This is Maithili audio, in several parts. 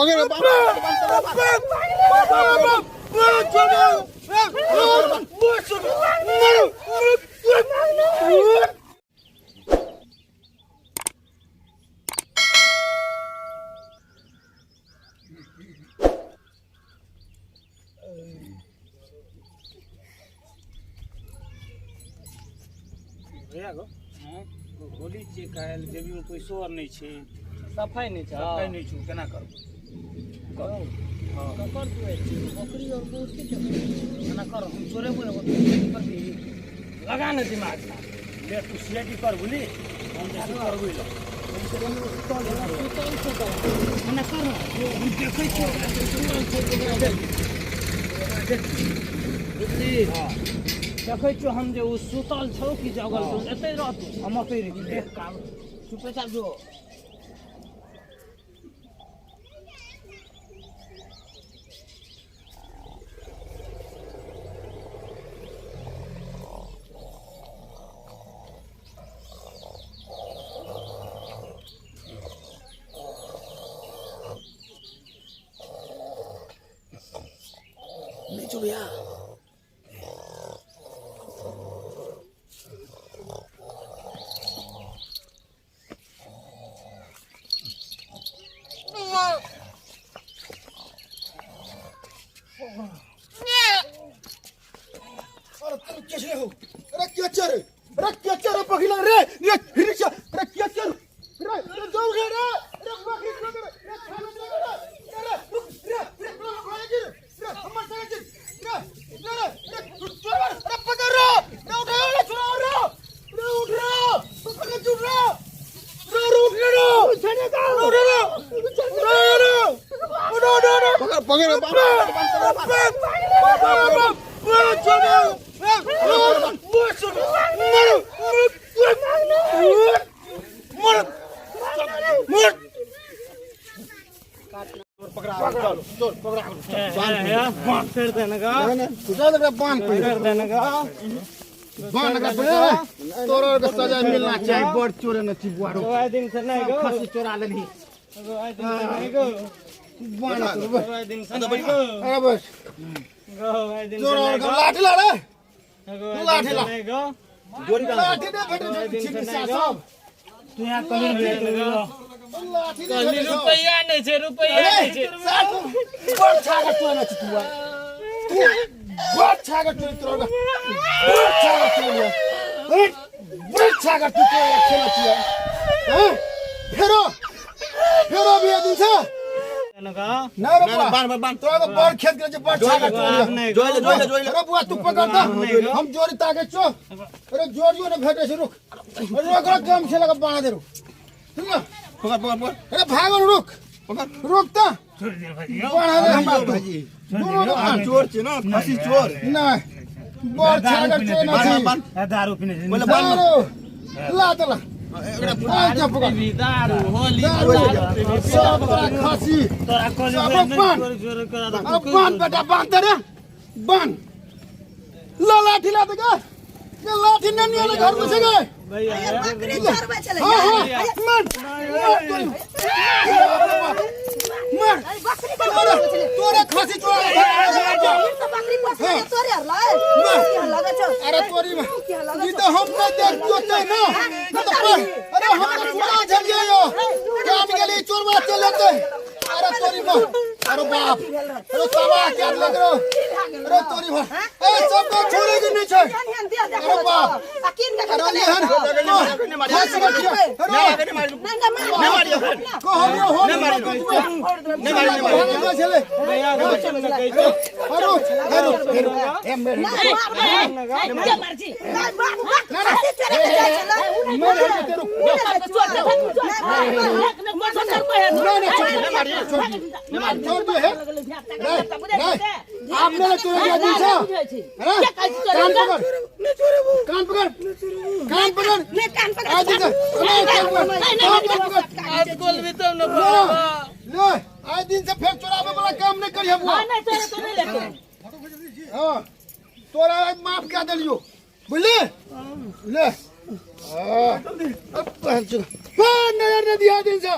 पकड़ भैया गो होली छियै काल्हि, जेबीमे पैसो आर नहि छै। सफाइ नहि छै। सफाइ नहि छै, केना करबै? हँ। ककर दुआरि छै? बकरी और बहुत के छै। केना कर, हम चोरेबो ने करबी। लगा ने दिमाग। ले तू सीआईडी कर, बुझली? हम जे छै करबै लए। सुतल छै तऽ एना कर ने, हम देखै छियै ओकरा, सुतल छै ओकरा देख। बुझली? हँ। देखै छियौ हम जे ओ सुतल छौ कि जगल छौ। एतै रहतौ। हम ओतै रही, देख काम। चुपेचाप जो। नहीं छौ भैया। अरे तुम कैसे हो? अरे क्या चल, अरे क्या चल रे पगला रे, ये रिक्शा, अरे क्या चल रे, अरे जाओ रे रे, अरे बकरी रे रे, खाना रे रे रे, रुक रे रे, बकरी रे रे, हमर संगे रे रे रे रे, चोर, अरे पकड़ रे रे, उठा रे, चोर रे रे, उठ रे, पकड़ चुप रे रे, उठ रे रे, उठ रे रे रे, उठ उठ उठ, पकड़ पकड़। छोड़ि दे ने गा। चल एकरा बांध पहिले। छोड़ि दे ने गा। बांध एकरा पहिले, तोरा के सजा मिलना चाही। बड़ चोरे न छी बुआरो। आइ दिन से नहि गो। खसी चोरा लेलही। आइ दिन से नहि गो। बांध तोरा। आइ दिन से नहि गो। अरे बस। गो आइ दिन से चोरा नहि के गो। लाठी ला रे। गो आइ दिन लाठी से ला। नहि गो। लाठी नहि भेटै छै छिकित्सा सब। तू यहाँ कहीं भेट गो। लाठी नहि भेटै छौ। रुपैआ नहि छै, रुपैआ नहि छै। बड़ छागर चोरा छी तू, तू बड़ छागर चोरी, तोरा बड़ छागर चोरी, बड़ छागर तू चोरा खेला छियै हैं? फेरो फेरो भी दिन से ने गा। नहीं रे बुआ, बांध बांध। तोरा के बड़ खेत के बड़ छागर चोरी। नहि गो। जोइ ले, जोइ ले, जोइ ले। अरे बुआ, तू पकड़ द, हम जोड़ी ताके छो। अरे जोड़ियो ने भेटे छै, रुक रुक रुक, कम खेला के बांध दे, रुक, ठीक ना? पकड़ पकड़ पकड़। अरे भागो, रुक पकड़। रुक त छोड़ि दे भाई यौ। बांध दे हमरा भाईजी। दोनों के बांध। चोर छै ना, खसी चोर। नहीं, बड़ छागर चोर ना बांध छी। बांध। दारू पीने छै। बोले बांध। दारू ला तो ला, एकरा आ जा पकड़। दारू होली। दारू सब तोरा खसी। तोरा कहली सब बांध। चोर चोर करा दे। अब बांध बेटा, बांध दे रे, बांध ला, लाठी ला दे गे, ये लाठी नहीं आने घर में से गए। भैया। बकरी चरबै छलै। हाँ हाँ, मार मार तोरी, मार। अरे बकरी के तोरे तोरे खसी चोरा। तऽ बकरी पोसने तोरे हर लाय लगै छौ। अरे तोरी में ई तो हम नहीं देख जोते ना न तो पर, अरे हम तो सुना झलिए यो काम गेली, चोरवा चल लेते। अरे तोरी में, अरे बाप, अरे तबाह क्या लग रहो। अरे तोरी में, ए सब तो छोड़े के नहीं छै। एहन देह देखै अरे बाप। आ कीन के अरे एहन खसी रखियो। अरे नहि नहि मार। कहलियो हो नहीं नहीं मारी, नहीं मारी। छले। भैया गो, चल ने कहै छौ। अरे अरे अरे ए मेरे नहि मार, खसी चोरे के जाइ छलै। मेरे तेरे नहीं नहीं, छोड़ छोड़ छोड़ दे है, नहीं नहीं, आपने ना चोरी किया दिन से। अरे कान पकड़, कान पकड़, कान पकड़। नहि कान पकड़। आज दिन से अरे कान पकड़, कान पकड़। आज बोलबी तब ने। ले ले, आज दिन से फिर चोरावे वाला काम नहीं करिए बुआ। हाँ, तोरा आज माफ कर देलियो, बुझली? ले हाँ, अब पहन चुका। हाँ, नजर नहीं दिया दिन से।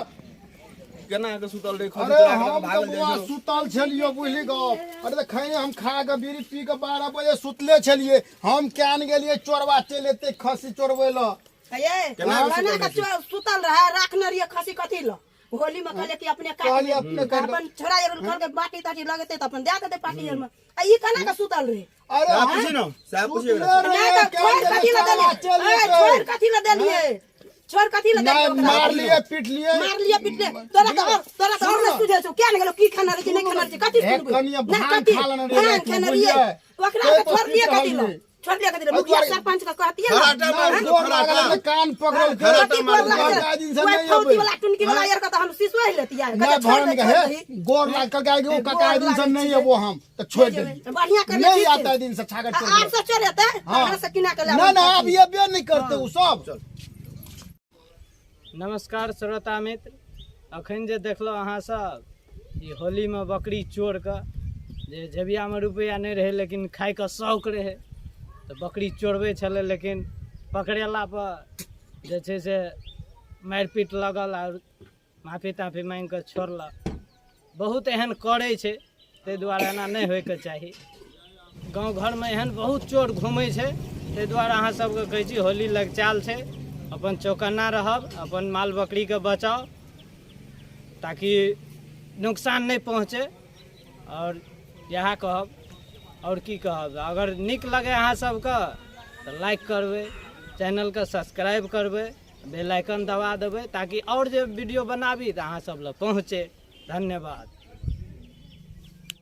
केना के सुतल रहे खसी अरे चोरा के हम तऽ भागल बौआ जाइ छौ। सुतल छलियो बुझली गप। अरे तऽ खैने हम खा के बीड़ी पी के 12 बजे सुतले छलिए, हम can गेलिए चोरवा चलि एतै खसी चोरबै लए। ये केना के केना सुतल के रहै? सुतल रहे, राखने रहिए खसी कथी ल, होली में कहले कि अपने काट कहलिए ले। अपने काट ले। अपन छोड़ा एगो घर के बाटी ताटी लगेते त अपन दे देते पार्टी में। आ ई केना के सुतल रहे? अरे साहब हम पूछी न, साहब पूछी सुतले एकरा। रहिए, नहीं तो can छोड़ गेलिए कथी ल चोरवा देलिए? चलि ए, एतै। छोड़ कथी ल देलिए? छोड़ कथी ल देलिए नहीं ओकरा? मार लिए पीट लिए। मार लिया पीट लिए। तोरा तो और तोरा तो और नहीं सुझे छौ। क्या नहीं गेलो, की खाना रहे, नहीं खाना रहे, कथी एक सुनबै? कनिया नहीं, भांग कथी? खा लेने रहियै भांग रातिमे, खेने रहियै। बुझलियै? ओकरा ताहि के पर छोड़ लिए पीट कथी ल? रहलियै। छोड़ लिया कथी ल? एहि मुखिया दुआरे- सरपंच के कहतियै ने। खराटा मार नहि, दो, गोर लागल खराटा। रहै, कान पकड़ल खराटा कथी मार गोर लागल? दू दिन से ओहि नहि फौजी अबै। वाला टुनकी वाला यार के तऽ हम सिसोहि लेतियै। नहि कहै छोड़ भरन दे, के छोड़ हे दही। गोर लागल के ओ काका गोर दिन से लागै नहीं छै। एबो हम तऽ छोड़ देलियै। बढ़िया करले नहीं ठीक छै। आता दिन से छागर आ चोर आब से चोरेतै, हाँ। हमरा से किना के ना लाबै। ना आब एबे नहि करतै ओ सब। नमस्कार श्रोता मित्र, अखन जे देखलहुँ अहाँ सब ई होलीमे बकरी चोरके, जे झबियामे रुपैआ नहि रहै लेकिन खाइके शौक रहै तऽ बकरी चोरबै छलै, लेकिन पकड़ेला पर जे छै से मारि पीट लगल आओर माफी ताफी माँगिकऽ छोड़लक। बहुत एहन करै छै, ताहि दुआरे एना नहि होइके चाही। गाँव घरमे एहन बहुत चोर घूमै छै, ताहि दुआरे अहाँ सबके कहै छी होली लगचाल छै, अपन चौकन्ना रहब, अपन माल बकरीके बचाउ ताकि नुकसान नहि पहुँचे। आओर इएह कहब, आओर की कहब। अगर नीक लगै अहाँ सबके तऽ लाइक करबै, चैनलके सब्सक्राइब करबै, बेल आइकन दबा देबै ताकि आओर जे वीडियो बनाबी तऽ अहाँ सब लग पहुँचे। धन्यवाद।